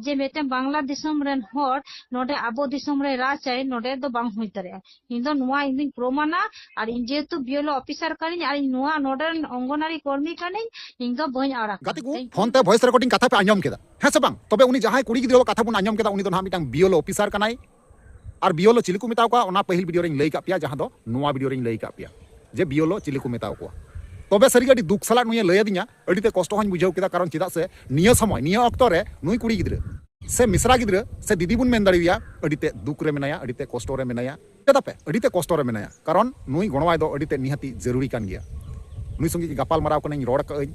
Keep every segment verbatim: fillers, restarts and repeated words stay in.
ᱡᱮ ᱢᱤᱫᱴᱮᱱ ᱵᱟᱝᱞᱟ ᱫᱤᱥᱚᱢ ᱨᱮᱱ ᱦᱚᱲ ᱱᱚᱰᱮ ᱟᱵᱚ ᱫᱤᱥᱚᱢ ᱨᱮ ᱨᱟᱡᱽ ᱟᱭ, ᱱᱚᱰᱮ ᱫᱚ ᱵᱟᱝ ᱦᱩᱭ ᱫᱟᱲᱮᱭᱟᱜᱼᱟ᱾ ᱤᱧ ᱫᱚ ᱱᱚᱣᱟ ᱤᱧ ᱫᱩᱧ ᱯᱨᱚᱢᱟᱱᱟ᱾ ᱟᱨ ᱤᱧ ᱡᱮᱦᱮᱛᱩ ᱵᱤᱭᱮᱞᱳ ᱚᱯᱷᱤᱥᱟᱨ ᱠᱟᱹᱱᱟᱹᱧ, ᱟᱨ ᱤᱧ ᱱᱚᱣᱟ ᱱᱚᱰᱮ ᱨᱮᱱ ᱚᱝᱜᱚᱱᱟᱨᱤ ᱠᱚᱨᱢᱤ ᱠᱟᱹᱱᱟᱹᱧ, ᱤᱧ ᱫᱚ ᱵᱟᱹᱧ ᱟᱲᱟᱜᱟ᱾ ᱜᱟᱛᱮ ᱠᱚ, ᱛᱮᱦᱮᱧ ᱯᱷᱳᱱ ᱛᱮ ᱵᱷᱚᱭᱮᱥ ᱨᱮᱠᱚᱨᱰᱤᱝ ᱠᱟᱛᱷᱟ ᱯᱮ ᱟᱸᱡᱚᱢ ᱠᱮᱫᱟ, ᱦᱮᱸ ᱥᱮ ᱵᱟᱝ? ᱛᱚᱵᱮ ᱩᱱᱤ ᱡᱟᱦᱟᱸᱭ ᱠᱩᱲᱤ ᱜᱤᱫᱽᱨᱟᱹᱣᱟᱜ ᱠᱟᱛᱷᱟ ᱵᱚᱱ ᱟᱸᱡᱚᱢ ᱠᱮᱫᱟ, ᱩᱱᱤ ᱫᱚ ᱱᱟᱦᱟᱜ ᱢᱤᱫᱴᱟᱝ ᱵᱤᱭᱮᱞᱳ ᱚᱯᱷᱤᱥᱟᱨ ᱠᱟᱱᱟᱭ᱾ ᱟᱨ ᱵᱤᱭᱮᱞᱳ ᱪᱤᱞᱤ ᱠᱚ ᱢᱮᱛᱟ ᱠᱚᱣᱟ, ᱚᱱᱟ ᱯᱟᱹᱦᱤᱞ ᱵᱷᱤᱰᱤᱭᱳ ᱨᱮᱧ ᱞᱟᱹᱭ ᱠᱟᱜ ᱯᱮᱭᱟ, ᱡᱟᱦᱟᱸ ᱫᱚ ᱱᱚᱣᱟ ᱵᱷᱤᱰᱤᱭᱳ ᱨᱮᱧ ᱞᱟᱹᱭ ᱠᱟᱜ ᱯᱮᱭᱟ ᱡᱮ ᱵᱤᱭᱮᱞᱳ ᱪᱤᱞᱤ ᱠᱚ ᱢᱮᱛᱟ ᱠᱚᱣᱟ᱾ ᱛᱚᱵᱮ ᱥᱟᱹᱨᱤᱜᱮ ᱟᱹᱰᱤ ᱫᱩᱠ ᱥᱟᱞᱟᱜ ᱱᱩᱭᱮ ᱞᱟᱹᱭ ᱟᱹᱫᱤᱧᱟ, ᱟᱹᱰᱤ ᱛᱮ ᱠᱚᱥᱴᱚ ᱦᱚᱸᱧ ᱵᱩᱡᱷᱟᱹᱣ ᱠᱮᱫᱟ, ᱠᱟᱨᱚᱱ ᱪᱮᱫᱟᱜ ᱥᱮ ᱱᱤᱭᱟᱹ ᱥᱚᱢᱚᱭ, ᱱᱤᱭᱟᱹ ᱚᱠᱛᱚ ᱨᱮ ᱱᱩᱭ ᱠᱩᱲᱤ ᱜᱤᱫᱽᱨᱟᱹ ᱥᱮ ᱢᱤᱥᱨᱟ ᱜᱤᱫᱽᱨᱟᱹ ᱥᱮ ᱫᱤᱫᱤ ᱵᱚᱱ ᱢᱮᱱ ᱫᱟᱲᱮᱣᱟᱭᱟ, ᱟᱹᱰᱤ ᱛᱮ ᱫᱩᱠ ᱨᱮ ᱢᱮᱱᱟᱭᱟ, ᱟᱹᱰᱤ ᱛᱮ ᱠᱚᱥᱴᱚ ᱨᱮ ᱢᱮᱱᱟᱭᱟ᱾ ᱪᱮᱫᱟᱜ ᱯᱮ ᱟᱹᱰᱤ ᱛᱮ ᱠᱚᱥᱴᱚ ᱨᱮ ᱢᱮᱱᱟᱭᱟ? ᱠᱟᱨᱚᱱ ᱱᱩᱭ ᱜᱚᱲᱚᱣᱟᱭ ᱫᱚ ᱟᱹᱰᱤ ᱛᱮ ᱱᱤᱦᱟᱹᱛᱤ ᱡᱟᱹᱨᱩᱲᱤ ᱠᱟᱱ ᱜᱮᱭᱟ᱾ ᱱᱩᱭ ᱥᱚᱸᱜᱮ ᱜᱟᱯᱟᱞ ᱢᱟᱨᱟᱣ ᱠᱟᱹᱱᱟᱹᱧ, ᱨᱚᱲ ᱠᱟᱜ ᱟᱹᱧ,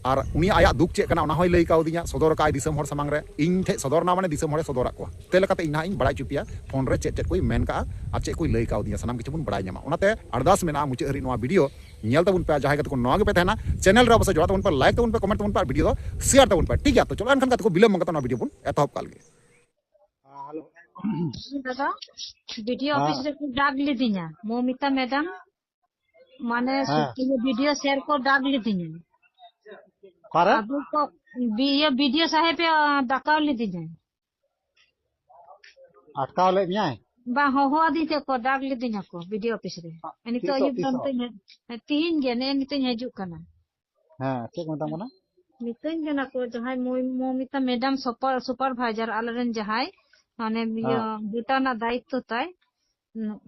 ᱟᱨ ᱩᱱᱤ ᱟᱭᱟᱜ ᱫᱩᱠ ᱪᱮᱫ ᱠᱟᱱᱟ ᱚᱱᱟ ᱦᱚᱸᱭ ᱞᱟᱹᱭ ᱠᱟᱣᱫᱤᱧᱟ, ᱥᱚᱫᱚᱨ ᱠᱟᱜᱼᱟᱭ ᱫᱤᱥᱚᱢ ᱦᱚᱲ ᱥᱟᱢᱟᱝ ᱨᱮ᱾ ᱤᱧ ᱴᱷᱮᱡ ᱥᱚᱫᱚᱨ ᱱᱟ ᱢᱟᱱᱮ ᱫᱤᱥᱚᱢ ᱦᱚᱲᱮ ᱥᱚᱫᱚᱨᱟᱜ ᱠᱚᱣᱟ᱾ ᱛᱮ ᱞᱮᱠᱟᱛᱮ ᱤᱧ ᱱᱟᱦᱟᱜ ᱤᱧ ᱵᱟᱲᱟᱭ ᱦᱚᱪᱚ ᱯᱮᱭᱟ ᱯᱷᱳᱱ ᱨᱮ ᱪᱮᱫ ᱪᱮᱫ ᱠᱚᱭ ᱢᱮᱱ ᱠᱟᱜᱼᱟ ᱟᱨ ᱪᱮᱫ ᱠᱚᱭ ᱞᱟᱹᱭ ᱠᱟᱣᱫᱤᱧᱟ, ᱥᱟᱱᱟᱢ ᱠᱤᱪᱷᱩ ᱵᱚᱱ ᱵᱟᱲᱟᱭ ᱧᱟᱢᱟ᱾ ᱚᱱᱟᱛᱮ ᱟᱨᱫᱟᱥ ᱢᱮᱱᱟᱜᱼᱟ, ᱢᱩᱪᱟᱹᱫ ᱦᱟᱹᱨᱤᱡ ᱱᱚᱣᱟ ᱵᱷᱤᱰᱤᱭᱳ ᱧᱮᱞ ᱛᱟᱵᱚᱱ ᱯᱮ᱾ ᱡᱟᱦᱟᱸᱭ ᱜᱟᱛᱮ ᱠᱚ ᱱᱚᱣᱟ ᱜᱮᱯᱮ ᱛᱟᱦᱮᱱᱟ, ᱪᱮᱱᱮᱞ ᱨᱮ ᱚᱵᱚᱥᱥᱳᱭ ᱡᱚᱲᱟᱣ ᱛᱟᱵᱚᱱ ᱯᱮ, ᱞᱟᱭᱤᱠ ᱛᱟᱵᱚᱱ ᱯᱮ, ᱠᱚᱢᱮᱱᱴ ᱛᱟᱵᱚᱱ ᱯᱮ, ᱟᱨ ᱵᱷᱤᱰᱤᱭᱳ ᱫᱚ ᱥᱮᱭᱟᱨ ᱛᱟᱵᱚᱱ ᱯᱮ, ᱴᱷᱤᱠ ᱜᱮᱭᱟ? ᱛᱚ ᱪᱚᱞᱚ ᱮᱱᱠᱷᱟᱱ ᱜᱟᱛᱮ ᱠᱚ, ᱵᱤᱞᱚᱢ ᱵᱟᱝ ᱠᱟᱛᱮ ᱱᱚᱣᱟ ᱵᱷᱤᱰᱤᱭᱳ ᱵᱚᱱ ᱮᱛᱚᱦᱚᱵ ᱠᱟᱜ ᱞᱮᱜᱮ᱾ ᱦᱮᱸ, ᱦᱮᱞᱳ᱾ ᱫᱟᱫᱟ, ᱵᱤᱰᱤᱳ ᱦᱮᱸ᱾ ᱚᱯᱷᱤᱥ ᱨᱮᱠᱚ ᱰᱟᱠ ᱞᱤᱫᱤᱧᱟ, ᱢᱚᱢᱤᱛᱟ ᱢᱮᱰᱟᱢ, ᱢᱟᱱᱮ ᱦᱮᱸ᱾ ᱤᱭᱟᱹ ᱵᱤᱰᱤᱳ ᱥᱮᱨ ᱠᱚ ᱰᱟᱠ ᱞᱤᱫᱤᱧᱟ᱾ ᱚᱠᱟᱨᱮ? ᱟᱫᱚ ᱠᱚ, ᱵᱤ-, ᱤᱭᱟᱹ ᱵᱤᱰᱤᱳ ᱥᱟᱦᱮᱵ ᱮ, ᱟ, ᱰᱟᱠᱟᱣ ᱞᱤᱫᱤᱧᱟ᱾ ᱟᱴᱠᱟᱣ ᱞᱮᱫ ᱢᱮᱭᱟᱭ? ᱵᱟᱝ, ᱦᱚᱦᱚ ᱟᱹᱫᱤᱧ ᱛᱟᱦᱮᱸᱫ ᱠᱚ, ᱰᱟᱠ ᱞᱤᱫᱤᱧᱟ ᱠᱚ ᱵᱤᱰᱤᱳ ᱚᱯᱷᱤᱥ ᱨᱮ᱾ ᱱᱤᱛᱚᱜ ᱛᱤᱥᱚᱜ, ᱟᱹᱭᱩᱵ ᱛᱤᱥᱚᱜ? ᱫᱚ ᱱᱤᱛᱚᱜ ᱤᱧ ᱦᱮᱡ-, ᱛᱤᱦᱤᱧ ᱜᱮ, ᱱᱮᱜᱼᱮ ᱱᱤᱛᱚᱜ ᱤᱧ ᱦᱤᱡᱩᱜ ᱠᱟᱱᱟ᱾ ᱦᱮᱸ, ᱪᱮᱫ ᱠᱚ ᱢᱮᱛᱟᱢ ᱠᱟᱱᱟ? ᱢᱤᱛᱟᱹᱧ ᱠᱟᱱᱟ ᱠᱚ ᱡᱟᱦᱟᱸᱭ ᱢᱚᱭ-, ᱢᱚᱢᱤᱛᱟ ᱢᱮᱰᱟᱢ ᱥᱩᱯᱟᱨ-, ᱥᱩᱯᱟᱨᱵᱷᱟᱭᱡᱟᱨ ᱟᱞᱮᱨᱮᱱ ᱡᱟᱦᱟᱸᱭ, ᱢᱟᱱᱮ ᱤᱭᱟᱹ, ᱦᱮᱸ᱾ ᱜᱚᱴᱟ ᱨᱮᱱᱟᱜ ᱫᱟᱭᱤᱛᱛᱚ ᱛᱟᱭ,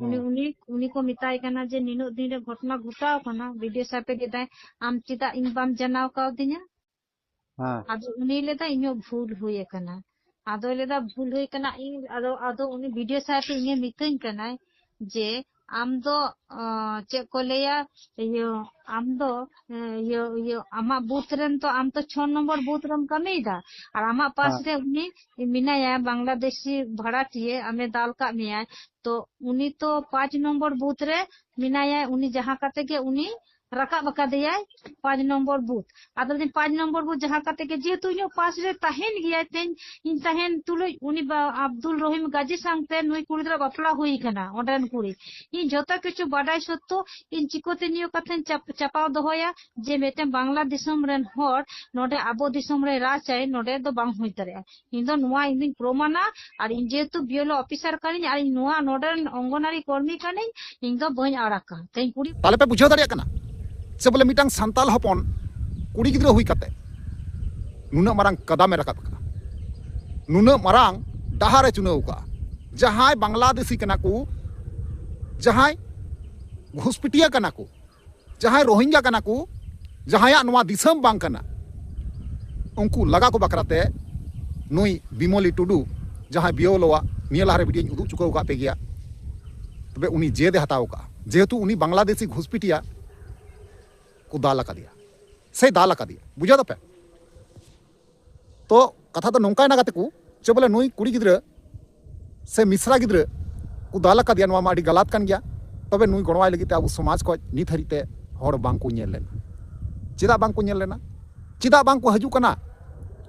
ᱩᱱᱤ, ᱦᱮᱸ᱾ ᱩᱱᱤ, ᱩᱱᱤ ᱠᱚ ᱢᱮᱛᱟᱭ ᱠᱟᱱᱟ ᱡᱮ ᱱᱤᱱᱟᱹᱜ ᱫᱤᱱ ᱨᱮ ᱜᱷᱚᱴᱚᱱᱟ ᱜᱷᱚᱴᱟᱣ ᱠᱟᱱᱟ, ᱵᱤᱰᱤᱳ ᱥᱟᱦᱮᱵ ᱮ ᱞᱟᱹᱭᱫᱟᱭ, "ᱟᱢ ᱪᱮᱫᱟᱜ ᱤᱧ ᱵᱟᱢ ᱡᱟᱱᱟᱣ ᱠᱟᱣᱫᱤᱧᱟ?" ᱦᱮᱸ᱾ ᱟᱫᱚ ᱩᱱᱤ ᱞᱟᱹᱭᱫᱟ, "ᱤᱧᱟᱹᱜ ᱵᱷᱩᱞ ᱦᱩᱭ ᱟᱠᱟᱱᱟ᱾" ᱟᱫᱚᱭ ᱞᱟᱹᱭᱫᱟ, "ᱵᱷᱩᱞ ᱦᱩᱭ ᱟᱠᱟᱱᱟ, ᱤᱧ", ᱟᱫᱚ, ᱟᱫᱚ ᱩᱱᱤ ᱵᱤᱰᱤᱳ ᱥᱟᱦᱮᱵ ᱤᱧᱮ ᱢᱤᱛᱟᱹᱧ ᱠᱟᱱᱟᱭ ᱡᱮ, ᱟᱢ ᱫᱚ, ᱟᱸ, ᱪᱮᱫ ᱠᱚ ᱞᱟᱹᱭᱟ, ᱤᱭᱟᱹ, ᱟᱢ ᱫᱚ, ᱮᱸ, ᱤᱭᱟᱹ, ᱤᱭᱟᱹ, ᱟᱢᱟᱜ ᱵᱩᱛᱷ ᱨᱮᱱ ᱛᱚ, ᱟᱢ ᱛᱚ ᱪᱷᱚ ᱱᱚᱢᱵᱚᱨ ᱵᱩᱛᱷ ᱨᱮᱢ ᱠᱟᱹᱢᱤᱭᱮᱫᱟ, ᱟᱨ ᱟᱢᱟᱜ ᱯᱟᱥ ᱦᱮᱸ᱾ ᱨᱮ ᱩᱱᱤ ᱢᱮᱱᱟᱭᱟ, ᱵᱟᱝᱞᱟᱫᱮᱥᱤ ᱵᱷᱟᱲᱟᱴᱤᱭᱟᱹ, ᱟᱢᱮ ᱫᱟᱞ ᱠᱟᱜ ᱢᱮᱭᱟᱭ, ᱛᱚ ᱩᱱᱤ ᱛᱚ ᱯᱟᱸᱪ ᱱᱚᱢᱵᱚᱨ ᱵᱩᱛᱷ ᱨᱮ ᱢᱮᱱᱟᱭᱟ, ᱩᱱᱤ ᱡᱟᱦᱟᱸ ᱠᱟᱛᱮ ᱜᱮ ᱩᱱᱤ, ᱨᱟᱠᱟᱵ ᱟᱠᱟᱫᱮᱭᱟᱭ ᱯᱟᱸᱪ ᱱᱚᱢᱵᱚᱨ ᱵᱩᱛᱷ᱾ ᱟᱫᱚ ᱞᱟᱹᱭᱫᱟᱹᱧ ᱯᱟᱸᱪ ᱱᱚᱢᱵᱚᱨ ᱵᱩᱛᱷ ᱡᱟᱦᱟᱸ ᱠᱟᱛᱮ ᱜᱮ ᱡᱮᱦᱮᱛᱩ ᱤᱧᱟᱹᱜ ᱯᱟᱥ ᱨᱮ ᱛᱟᱦᱮᱱ ᱜᱮᱭᱟᱭ, ᱛᱮᱧ ᱤᱧ ᱛᱟᱦᱮᱱ ᱛᱩᱞᱩᱡ ᱩᱱᱤ ᱵᱟ-, ᱟᱵᱫᱩᱞ ᱨᱚᱦᱤᱢ ᱜᱟᱡᱤ ᱥᱟᱶᱛᱮ ᱱᱩᱭ ᱠᱩᱲᱤ ᱜᱤᱫᱽᱨᱟᱹ ᱵᱟᱯᱞᱟ ᱦᱩᱭ ᱠᱟᱱᱟ ᱚᱸᱰᱮᱱ ᱠᱩᱲᱤ᱾ ᱤᱧ ᱡᱷᱚᱛᱚ ᱠᱤᱪᱷᱩ ᱵᱟᱰᱟᱭ ᱥᱚᱛᱛᱚ ᱤᱧ ᱪᱤᱠᱟᱹᱛᱮ ᱱᱤᱭᱟᱹ ᱠᱟᱛᱷᱟᱧ ᱪᱟᱯ-, ᱪᱟᱯᱟᱣ ᱫᱚᱦᱚᱭᱟ ᱡᱮ ᱢᱤᱫᱴᱮᱱ ᱵᱟᱝᱞᱟ ᱫᱤᱥᱚᱢ ᱨᱮᱱ ᱦᱚᱲ ᱱᱚᱰᱮ ᱟᱵᱚ ᱫᱤᱥᱚᱢ ᱨᱮ ᱨᱟᱡᱽ ᱟᱭ, ᱱᱚᱰᱮ ᱫᱚ ᱵᱟᱝ ᱦᱩᱭ ᱫᱟᱲᱮᱭᱟᱜᱼᱟ᱾ ᱤᱧ ᱫᱚ ᱱᱚᱣᱟ ᱤᱧ ᱫᱩᱧ ᱯᱨᱚᱢᱟᱱᱟ, ᱟᱨ ᱤᱧ ᱡᱮᱦᱮᱛᱩ ᱵᱤᱭᱮᱞᱳ ᱚᱯᱷᱤᱥᱟᱨ ᱠᱟᱹᱱᱟᱹᱧ ᱟᱨ ᱤᱧ ᱱᱚᱣᱟ ᱱᱚᱰᱮ ᱨᱮᱱ ᱚᱝᱜᱚᱱᱟᱨᱤ ᱠᱚᱨᱢᱤ ᱠᱟᱹᱱᱟᱹᱧ, ᱤᱧ ᱫᱚ ᱵᱟᱹᱧ ᱟᱲᱟᱜᱟ᱾ ᱛᱮᱧ ᱠᱩᱲᱤ ᱛᱟᱦᱞᱮ ᱯᱮ ᱵᱩᱡᱷᱟᱹᱣ ᱫᱟᱲᱮᱭᱟᱜ ᱠᱟᱱᱟ ᱥᱮ ᱵᱚᱞᱮ ᱢᱤᱫᱴᱟᱝ ᱥᱟᱱᱛᱟᱞ ᱦᱚᱯᱚᱱ ᱠᱩᱲᱤ ᱜᱤᱫᱽᱨᱟᱹ ᱦᱩᱭ ᱠᱟᱛᱮ ᱱᱩᱱᱟᱹᱜ ᱢᱟᱨᱟᱝ ᱠᱟᱫᱟᱢᱮ ᱨᱟᱠᱟᱵ ᱠᱟᱜᱼᱟ, ᱱᱩᱱᱟᱹᱜ ᱢᱟᱨᱟᱝ ᱰᱟᱦᱟᱨᱮ ᱪᱩᱱᱟᱹᱣ ᱠᱟᱜᱼᱟ? ᱡᱟᱦᱟᱸᱭ ᱵᱟᱝᱞᱟᱫᱮᱥᱤ ᱠᱟᱱᱟ ᱠᱚ, ᱡᱟᱦᱟᱸᱭ ᱜᱷᱩᱥᱯᱤᱴᱤᱭᱟ ᱠᱟᱱᱟ ᱠᱚ, ᱡᱟᱦᱟᱸᱭ ᱨᱳᱦᱤᱝᱜᱟ ᱠᱟᱱᱟ ᱠᱚ, ᱡᱟᱦᱟᱸᱭᱟᱜ ᱱᱚᱣᱟ ᱫᱤᱥᱚᱢ ᱵᱟᱝ ᱠᱟᱱᱟ, ᱩᱱᱠᱩ ᱞᱟᱜᱟ ᱠᱚ ᱵᱟᱠᱷᱨᱟ ᱛᱮ ᱱᱩᱭ ᱵᱤᱢᱚᱞᱤ ᱴᱩᱰᱩ, ᱡᱟᱦᱟᱸᱭ ᱵᱤᱭᱳᱞᱳᱣᱟᱜ ᱱᱤᱭᱟᱹ ᱞᱟᱦᱟᱨᱮ ᱵᱷᱤᱰᱤᱭᱳᱧ ᱩᱫᱩᱜ ᱪᱩᱠᱟᱹᱣ ᱟᱠᱟᱫ ᱯᱮ ᱜᱮᱭᱟ, ᱛᱚᱵᱮ ᱩᱱᱤ ᱡᱮᱫ ᱮ ᱦᱟᱛᱟᱣ ᱟᱠᱟᱫᱼᱟ, ᱡᱮᱦᱮᱛᱩ ᱩᱱᱤ ᱵᱟᱝᱞᱟᱫᱮᱥᱤ ᱜᱷᱩᱥᱯᱤᱴᱤᱭᱟ ᱠᱚ ᱫᱟᱞ ᱟᱠᱟᱫᱮᱭᱟ, ᱥᱮ ᱫᱟᱞ ᱟᱠᱟᱫᱮᱭᱟ, ᱵᱩᱡᱷᱟᱹᱣ ᱫᱟᱯᱮ? ᱛᱚ ᱠᱟᱛᱷᱟ ᱫᱚ ᱱᱚᱝᱠᱟᱭᱮᱱᱟ ᱜᱟᱛᱮ ᱠᱚ, ᱡᱮ ᱵᱚᱞᱮ ᱱᱩᱭ ᱠᱩᱲᱤ ᱜᱤᱫᱽᱨᱟᱹ ᱥᱮ ᱢᱤᱥᱨᱟ ᱜᱤᱫᱽᱨᱟᱹ ᱠᱚ ᱫᱟᱞ ᱟᱠᱟᱫᱮᱭᱟ, ᱱᱚᱣᱟ ᱢᱟ ᱟᱹᱰᱤ ᱜᱟᱞᱟᱛ ᱠᱟᱱ ᱜᱮᱭᱟ᱾ ᱛᱚᱵᱮ ᱱᱩᱭ ᱜᱚᱲᱚᱣᱟᱭ ᱞᱟᱹᱜᱤᱫ ᱛᱮ ᱟᱵᱚ ᱥᱚᱢᱟᱡᱽ ᱠᱷᱚᱱ ᱱᱤᱛ ᱦᱟᱹᱨᱤᱡ ᱛᱮ ᱦᱚᱲ ᱵᱟᱝ ᱠᱚ ᱧᱮᱞ ᱞᱮᱱᱟ᱾ ᱪᱮᱫᱟᱜ ᱵᱟᱝ ᱠᱚ ᱧᱮᱞ ᱞᱮᱱᱟ?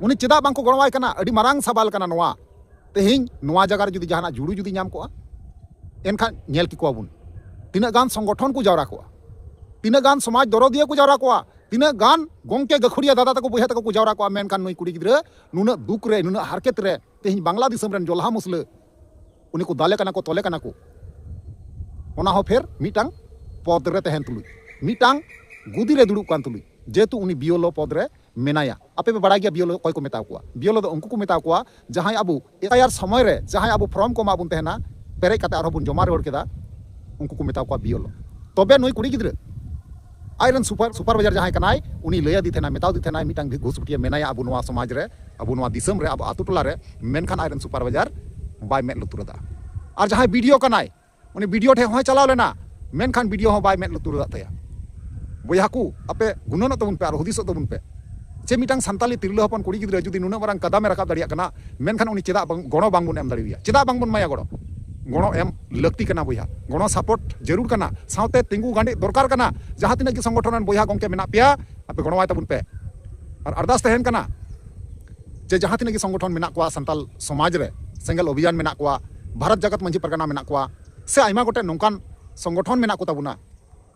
ᱩᱱᱤ ᱪᱮᱫᱟᱜ ᱵᱟᱝ ᱠᱚ ᱜᱚᱲᱚᱣᱟᱭ ᱠᱟᱱᱟ? ᱟᱹᱰᱤ ᱢᱟᱨᱟᱝ ᱥᱟᱵᱟᱞ ᱠᱟᱱᱟ ᱱᱚᱣᱟ᱾ ᱛᱮᱦᱮᱧ ᱱᱚᱣᱟ ᱡᱟᱭᱜᱟ ᱨᱮ ᱡᱩᱫᱤ ᱡᱟᱦᱟᱱᱟᱜ ᱡᱩᱲᱩ ᱡᱩᱫᱤ ᱧᱟᱢ ᱠᱚᱜᱼᱟ, ᱮᱱᱠᱷᱟᱱ ᱧᱮᱞ ᱠᱮᱠᱚᱣᱟ ᱵᱚᱱ ᱛᱤᱱᱟᱹᱜ ᱜᱟᱱ ᱥᱚᱝᱜᱚᱴᱷᱚᱱ ᱠᱚ ᱡᱟᱣᱨᱟ ᱠᱚᱜᱼᱟ, ᱛᱤᱱᱟᱹᱜ ᱜᱟᱱ ᱥᱚᱢᱟᱡᱽ ᱫᱚᱨᱚᱫᱤᱭᱟᱹ ᱠᱚ ᱡᱟᱣᱨᱟ ᱠᱚᱜᱼᱟ, ᱛᱤᱱᱟᱹᱜ ᱜᱟᱱ ᱜᱚᱢᱠᱮ ᱜᱟᱹᱠᱷᱩᱲᱤᱭᱟᱹ ᱫᱟᱫᱟ ᱛᱟᱠᱚ ᱵᱚᱭᱦᱟ ᱛᱟᱠᱚ ᱠᱚ ᱡᱟᱣᱨᱟ ᱠᱚᱜᱼᱟ᱾ ᱢᱮᱱᱠᱷᱟᱱ ᱱᱩᱭ ᱠᱩᱲᱤ ᱜᱤᱫᱽᱨᱟᱹ ᱱᱩᱱᱟᱹᱜ ᱫᱩᱠ ᱨᱮ, ᱱᱩᱱᱟᱹᱜ ᱦᱟᱨᱠᱮᱛ ᱨᱮ, ᱛᱮᱦᱮᱧ ᱵᱟᱝᱞᱟ ᱫᱤᱥᱚᱢ ᱨᱮᱱ ᱡᱚᱞᱦᱟ ᱢᱩᱥᱞᱟᱹ ᱩᱱᱤ ᱠᱚ ᱫᱟᱞᱮ ᱠᱟᱱᱟ ᱠᱚ, ᱛᱚᱞᱮ ᱠᱟᱱᱟ ᱠᱚ, ᱚᱱᱟ ᱦᱚᱸ ᱯᱷᱮᱨ ᱢᱤᱫᱴᱟᱝ ᱯᱚᱫᱽ ᱨᱮ ᱛᱟᱦᱮᱱ ᱛᱩᱞᱩᱡ, ᱢᱤᱫᱴᱟᱝ ᱜᱩᱫᱤ ᱨᱮ ᱫᱩᱲᱩᱵ ᱠᱟᱱ ᱛᱩᱞᱩᱡ, ᱡᱮᱦᱮᱛᱩ ᱩᱱᱤ ᱵᱤᱭᱳᱞᱳ ᱯᱚᱫᱽ ᱨᱮ ᱢᱮᱱᱟᱭᱟ᱾ ᱟᱯᱮ ᱯᱮ ᱵᱟᱲᱟᱭ ᱜᱮᱭᱟ ᱵᱤᱭᱳᱞᱳ ᱚᱠᱚᱭ ᱠᱚ ᱢᱮᱛᱟ ᱠᱚᱣᱟ? ᱵᱤᱭᱳᱞᱳ ᱫᱚ ᱩᱱᱠᱩ ᱠᱚ ᱢᱮᱛᱟ ᱠᱚᱣᱟ ᱡᱟᱦᱟᱸᱭ ᱟᱵᱚ ᱮᱥ ᱟᱭ ᱟᱨ ᱥᱚᱢᱚᱭ ᱨᱮ ᱡᱟᱦᱟᱸᱭ ᱟᱵᱚ ᱯᱷᱚᱨᱚᱢ ᱠᱚ ᱮᱢᱟ ᱵᱚᱱ ᱛᱟᱦᱮᱱᱟ, ᱯᱮᱨᱮᱡ ᱠᱟᱛᱮ ᱟᱨᱦᱚᱸ ᱵᱚᱱ ᱡᱚᱢᱟ ᱨᱩᱣᱟᱹᱲ ᱠᱮᱫᱟ, ᱩᱱᱠᱩ ᱠᱚ ᱢᱮᱛᱟ ᱠᱚᱣᱟ ᱵᱤᱭᱳᱞᱳ᱾ ᱛᱚᱵᱮ ᱱᱩᱭ ᱠᱩᱲᱤ ᱜᱤᱫᱽᱨᱟᱹ ᱟᱡᱨᱮᱱ ᱥᱩᱯᱟᱨ, ᱥᱩᱯᱟᱨᱵᱷᱟᱭᱡᱟᱨ ᱡᱟᱦᱟᱸᱭ ᱠᱟᱱᱟᱭ, ᱩᱱᱤ ᱞᱟᱹᱭ ᱟᱫᱮ ᱛᱟᱦᱮᱱᱟᱭ, ᱢᱮᱛᱟᱣ ᱫᱮ ᱛᱟᱦᱮᱱᱟᱭ, ᱢᱤᱫᱴᱟᱝ ᱜᱷᱩᱥᱯᱤᱴᱤᱭᱟᱹ ᱢᱮᱱᱟᱭᱟ ᱟᱵᱚ ᱱᱚᱣᱟ ᱥᱚᱢᱟᱡᱽ ᱨᱮ, ᱟᱵᱚ ᱱᱚᱣᱟ ᱫᱤᱥᱚᱢ ᱨᱮ, ᱟᱵᱚ ᱟᱛᱳ ᱴᱚᱞᱟ ᱨᱮ, ᱢᱮᱱᱠᱷᱟᱱ ᱟᱡᱨᱮᱱ ᱥᱩᱯᱟᱨᱵᱷᱟᱭᱡᱟᱨ ᱵᱟᱭ ᱢᱮᱫ ᱞᱩᱛᱩᱨ ᱟᱫᱟ᱾ ᱟᱨ ᱡᱟᱦᱟᱸᱭ ᱵᱤᱰᱤᱭᱳ ᱠᱟᱱᱟᱭ, ᱩᱱᱤ ᱵᱤᱰᱤᱭᱳ ᱴᱷᱮᱱ ᱦᱚᱸᱭ ᱪᱟᱞᱟᱣ ᱞᱮᱱᱟ, ᱢᱮᱱᱠᱷᱟᱱ ᱵᱤᱰᱤᱭᱳ ᱦᱚᱸ ᱵᱟᱭ ᱢᱮᱫ ᱞᱩᱛᱩᱨ ᱟᱫ ᱛᱟᱭᱟ᱾ ᱵᱚᱭᱦᱟ ᱠᱚ, ᱟᱯᱮ ᱜᱩᱱᱟᱹᱱᱚᱜ ᱛᱟᱵᱚᱱ ᱯᱮ ᱟᱨ ᱦᱩᱫᱤᱥᱚᱜ ᱛᱟᱵᱚᱱ ᱯᱮ᱾ ᱪᱮ ᱢᱤᱫᱴᱟᱝ ᱥᱟᱱᱛᱟᱞᱤ ᱛᱤᱨᱞᱟᱹ ᱦᱚᱯᱚᱱ ᱠᱩᱲᱤ ᱜᱤᱫᱽᱨᱟᱹ ᱡᱩᱫᱤ ᱱᱩᱱᱟᱹᱜ ᱢᱟᱨᱟᱝ ᱠᱟᱫᱟᱢᱮ ᱨᱟᱠᱟᱵ ᱫᱟᱲᱮᱭᱟᱜ ᱠᱟᱱᱟ, ᱢᱮᱱᱠᱷᱟᱱ ᱩᱱᱤ ᱪᱮᱫᱟᱜ ᱵᱟᱝ, ᱜᱚᱲᱚ ᱵᱟᱝᱵᱚᱱ ᱮᱢ ᱫᱟᱲᱮᱣᱟᱭᱟ? ᱪᱮᱫᱟᱜ ᱵᱟᱝᱵᱚᱱ ᱮᱢᱟᱭᱟ ᱜᱚᱲᱚ? ᱜᱚᱲᱚ ᱮᱢ ᱞᱟᱹᱠᱛᱤ ᱠᱟᱱᱟ ᱵᱚᱭᱦᱟ, ᱜᱚᱲᱚ ᱥᱟᱯᱳᱨᱴ ᱡᱟᱹᱨᱩᱲ ᱠᱟᱱᱟ, ᱥᱟᱶᱛᱮ ᱛᱤᱸᱜᱩ ᱜᱟᱸᱰᱮ ᱫᱚᱨᱠᱟᱨ ᱠᱟᱱᱟ᱾ ᱡᱟᱦᱟᱸ ᱛᱤᱱᱟᱹᱜ ᱜᱮ ᱥᱚᱝᱜᱚᱴᱷᱚᱱ ᱨᱮᱱ ᱵᱚᱭᱦᱟ ᱜᱚᱢᱠᱮ ᱢᱮᱱᱟᱜ ᱯᱮᱭᱟ, ᱟᱯᱮ ᱜᱚᱲᱚᱣᱟᱭ ᱛᱟᱵᱚᱱ ᱯᱮ᱾ ᱟᱨ ᱟᱨᱫᱟᱥ ᱛᱟᱦᱮᱱ ᱠᱟᱱᱟ ᱡᱮ ᱡᱟᱦᱟᱸ ᱛᱤᱱᱟᱹᱜ ᱜᱮ ᱥᱚᱝᱜᱚᱴᱷᱚᱱ ᱢᱮᱱᱟᱜ ᱠᱚᱣᱟ, ᱥᱟᱱᱛᱟᱞ ᱥᱚᱢᱟᱡᱽ ᱨᱮ ᱥᱮᱸᱜᱮᱞ ᱚᱵᱷᱤᱭᱟᱱ ᱢᱮᱱᱟᱜ ᱠᱚᱣᱟ, ᱵᱷᱟᱨᱚᱛ ᱡᱟᱠᱟᱛ ᱢᱟᱹᱡᱷᱤ ᱯᱟᱨᱜᱟᱱᱟ ᱢᱮᱱᱟᱜ ᱠᱚᱣᱟ, ᱥᱮ ᱟᱭᱢᱟ ᱜᱚᱴᱮᱱ ᱱᱚᱝᱠᱟᱱ ᱥᱚᱝᱜᱚᱴᱷᱚᱱ ᱢᱮᱱᱟᱜ ᱠᱚ ᱛᱟᱵᱚᱱᱟ,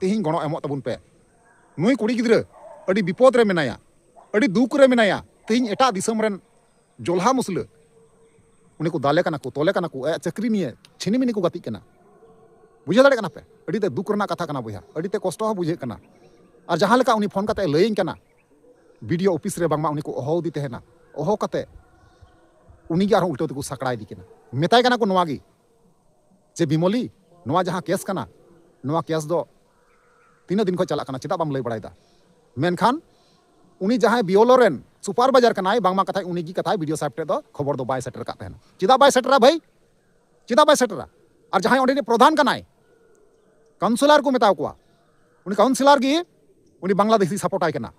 ᱛᱮᱦᱮᱧ ᱜᱚᱲᱚ ᱮᱢᱚᱜ ᱛᱟᱵᱚᱱ ᱯᱮ᱾ ᱱᱩᱭ ᱠᱩᱲᱤ ᱜᱤᱫᱽᱨᱟᱹ ᱟᱹᱰᱤ ᱵᱤᱯᱚᱫ ᱨᱮ ᱢᱮᱱᱟᱭᱟ, ᱟᱹᱰᱤ ᱫᱩᱠ ᱨᱮ ᱢᱮᱱᱟᱭᱟ᱾ ᱛᱮᱦᱮᱧ ᱮᱴᱟᱜ ᱫᱤᱥᱚᱢ ᱨᱮᱱ ᱡᱚᱞᱦᱟ ᱢᱩᱥᱞᱟᱹ ᱩᱱᱤ ᱠᱚ ᱫᱟᱞᱮ ᱠᱟᱱᱟ ᱠᱚ, ᱛᱚᱞᱮ ᱠᱟᱱᱟ ᱠᱚ, ᱟᱭᱟᱜ ᱪᱟᱹᱠᱨᱤ ᱱᱤᱭᱮ ᱪᱷᱤᱱᱤᱢᱤᱱᱤ ᱠᱚ ᱜᱟᱛᱮᱜ ᱠᱟᱱᱟ᱾ ᱵᱩᱡᱷᱟᱹᱣ ᱫᱟᱲᱮᱭᱟᱜ ᱠᱟᱱᱟ ᱯᱮ? ᱟᱹᱰᱤ ᱛᱮ ᱫᱩᱠ ᱨᱮᱱᱟᱜ ᱠᱟᱛᱷᱟ ᱠᱟᱱᱟ ᱵᱚᱭᱦᱟ, ᱟᱹᱰᱤ ᱛᱮ ᱠᱚᱥᱴᱚ ᱦᱚᱸ ᱵᱩᱡᱷᱟᱹᱜ ᱠᱟᱱᱟ᱾ ᱟᱨ ᱡᱟᱦᱟᱸ ᱞᱮᱠᱟ ᱩᱱᱤ ᱯᱷᱳᱱ ᱠᱟᱛᱮ ᱞᱟᱹᱭᱟᱹᱧ ᱠᱟᱱᱟ, ᱵᱤᱰᱤᱳ ᱚᱯᱷᱤᱥ ᱨᱮ ᱵᱟᱝᱢᱟ ᱩᱱᱤ ᱠᱚ ᱦᱚᱦᱚᱣᱟᱫᱮ ᱛᱟᱦᱮᱱᱟ, ᱦᱚᱦᱚ ᱠᱟᱛᱮ ᱩᱱᱤ ᱜᱮ ᱟᱨᱦᱚᱸ ᱩᱞᱴᱟᱹᱣ ᱛᱮᱠᱚ ᱥᱟᱠᱲᱟᱭᱮᱫᱮ ᱠᱟᱱᱟ᱾ ᱢᱮᱛᱟᱭ ᱠᱟᱱᱟ ᱠᱚ ᱱᱚᱣᱟ ᱜᱮ, ᱡᱮ ᱵᱤᱢᱚᱞᱤ, ᱱᱚᱣᱟ ᱡᱟᱦᱟᱸ ᱠᱮᱥ ᱠᱟᱱᱟ, ᱱᱚᱣᱟ ᱠᱮᱥ ᱫᱚ ᱛᱤᱱᱟᱹᱜ ᱫᱤᱱ ᱠᱷᱚᱱ ᱪᱟᱞᱟᱜ ᱠᱟᱱᱟ, ᱪᱮᱫᱟᱜ ᱵᱟᱢ ᱞᱟᱹᱭ ᱵᱟᱲᱟᱭᱮᱫᱟ? ᱢᱮᱱᱠᱷᱟᱱ ᱩᱱᱤ ᱡᱟᱦᱟᱸᱭ ᱵᱤᱭᱳᱞᱳ ᱨᱮᱱ ᱥᱩᱯᱟᱨᱵᱷᱟᱭᱡᱟᱨ ᱠᱟᱱᱟᱭ, ᱵᱟᱝᱢᱟ ᱠᱟᱛᱷᱟᱡ ᱩᱱᱤ ᱜᱮ ᱠᱟᱛᱷᱟᱭ ᱵᱤᱰᱤᱳ ᱥᱟᱦᱮᱵᱽ ᱴᱷᱮᱱ ᱫᱚ ᱠᱷᱚᱵᱚᱨ ᱫᱚ ᱵᱟᱭ ᱥᱮᱴᱮᱨ ᱟᱠᱟᱫ ᱛᱟᱦᱮᱱᱟ᱾ ᱪᱮᱫᱟᱜ ᱵᱟᱭ ᱥᱮᱴᱮᱨᱟ ᱵᱷᱟᱹᱭ? ᱪᱮᱫᱟᱜ ᱵᱟᱭ ᱥᱮᱴᱮᱨᱟ? ᱟᱨ ᱡᱟᱦᱟᱸᱭ ᱚᱸᱰᱮ ᱨᱤᱱᱤᱡ ᱯᱨᱚᱫᱷᱟᱱ ᱠᱟᱱᱟᱭ, ᱠᱟᱣᱩᱱᱥᱤᱞᱟᱨ ᱠᱚ ᱢᱮᱛᱟᱣ ᱠᱚᱣᱟ, ᱩᱱᱤ ᱠᱟᱣᱩᱱᱥᱤᱞᱟᱨ ᱜᱮ ᱩᱱᱤ ᱵᱟᱝᱞᱟᱫᱮᱥᱤ ᱥᱟᱯᱳᱨᱴᱟᱭ ᱠᱟᱱᱟ᱾